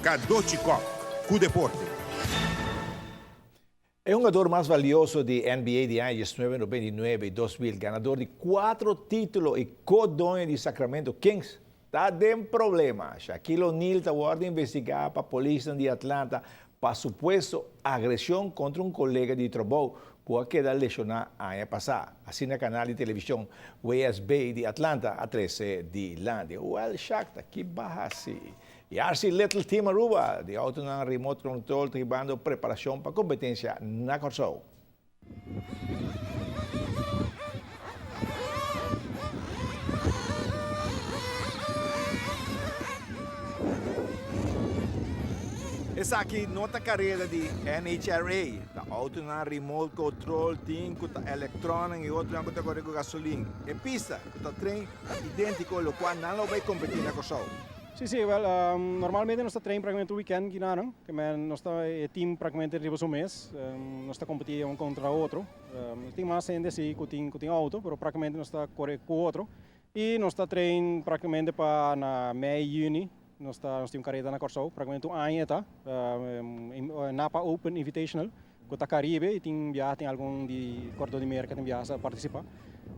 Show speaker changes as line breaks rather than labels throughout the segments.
Cadochi Kock cu deporte.
E hungador mas valioso di NBA di aña 1999 y 2000, ganador di cuatro titulo y co-doño di Sacramento Kings, ta den problema. Shaquille O'Neal ta wordo investiga pa polis di Atlanta pa supuesto agresion contra un colega di trabou cu a keda lesiona aña pasa. Asina canal di television WSB di Atlanta a trece dilanti. Well, Shaq, ta ki baha si. Y RC Little Team Aruba, di auto na remote control, tribando preparacion pa competencia na Corsou. Esaki no ta careda di NHRA, ta auto na remote control, tin cu ta electronic y otro cu ta core cu gasolin. E pista cu ta train ta identico locual nan lo bay competi na Corsou.
Si, well, normalmente nos ta train practicamente un weekend aki, kiermen nos ta e team practicamente riba su mes, nos ta competi un contra otro. Tin mas hende si cu tin auto, pero practicamente nos ta core cu otro. Y nos ta train practicamente pa na mei, juni, nos tin un careda na Corsou, practicamente un aña ta, NAPA Open Invitational, cu ta Caribe y tin biaha, tin algun di Cordo di Merca tin biaha participa.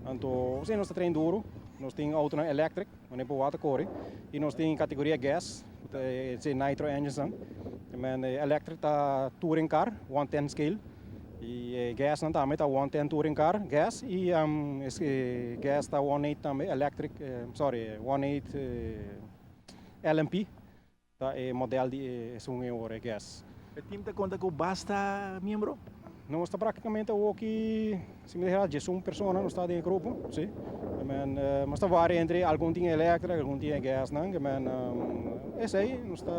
Anto, si, nos ta train duro, nos tin auto na electric, unda por wata core, y nos tin categoria gas, e nitro engines nan. Kiermen electric ta touring car, 110 scale. Y gas nan tambe ta 110 touring car, gas, y gas ta 18 tambe, electric, sorry, 18 LMP. Ta e model di e un ora gas.
E team ta conta cu basta miembro?
Nos ta practicamente aki, si mi deja, 11 persona nos ta den grupo, si. Kiermen, nos ta varia entre algun tin electric, algun tin gas, no? Kiermen, esey, nos ta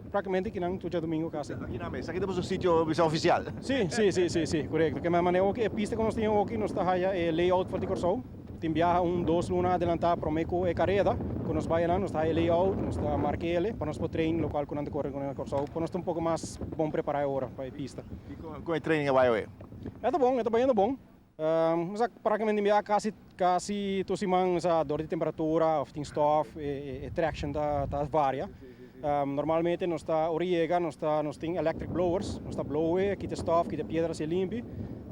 practicamente aki nan tur diadomingo casi.
Aki na mes, aki tin un sitio bisa oficial.
Si, correcto. Kiermen manera aki, e pista cu nos tin aki, nos ta haya e layout for di Corsou. Tin biaha un dos luna adelanta prome cu e careda, cu nos bay nos ta haya layout, nos ta mark'e, pa nos por train local cu nan ta core cu Corsou, pa nos ta un poco mas bon prepara awor pa e pista.
Y con e training a bay awe?
Ta bon, ta bayendo bon. Practicamente biaha casi casi tur siman sa door di temperatura of tin stof e traction ta varia. Normalmente nos ta ora yega nos tin electric blowers, nos ta blow, kita stof, kita piedra asina limpi.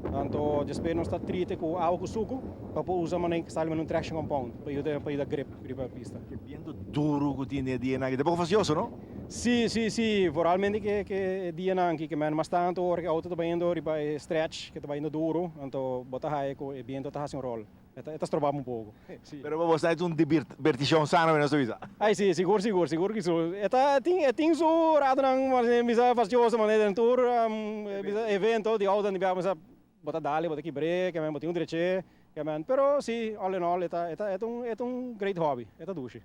Anto despues nos ta treat cu awa cu suco pa por usa manera style un traction compound pa yuda grip riba pista.
E biento duro cu tin e dia nan, ta poco fastidioso, no?
Si, vooralmente cu dia nan kiermen mas tanto ora cu auto ta bayendo riba stretch, cu ta bayendo duro, anto bo ta haya cu e biento ta haci un rol. E ta stroba un poco. Si.
Pero bo ta un diberticion sano, no bisa.
Ai, si, sigur cu esey. E tin su rato nan, mas bisa fastidioso, mas den tur bisa evento di auto di bisa bo ta dal, bo ta kibra, kiermen bo tin un dreche, kiermen, pero si, all in all, e ta un great hobby, e ta dushi.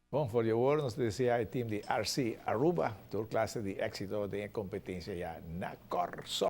Bon, for di awor, nos ta desea e team di RC Aruba, tur clase di exito den competencia ya na Corsou.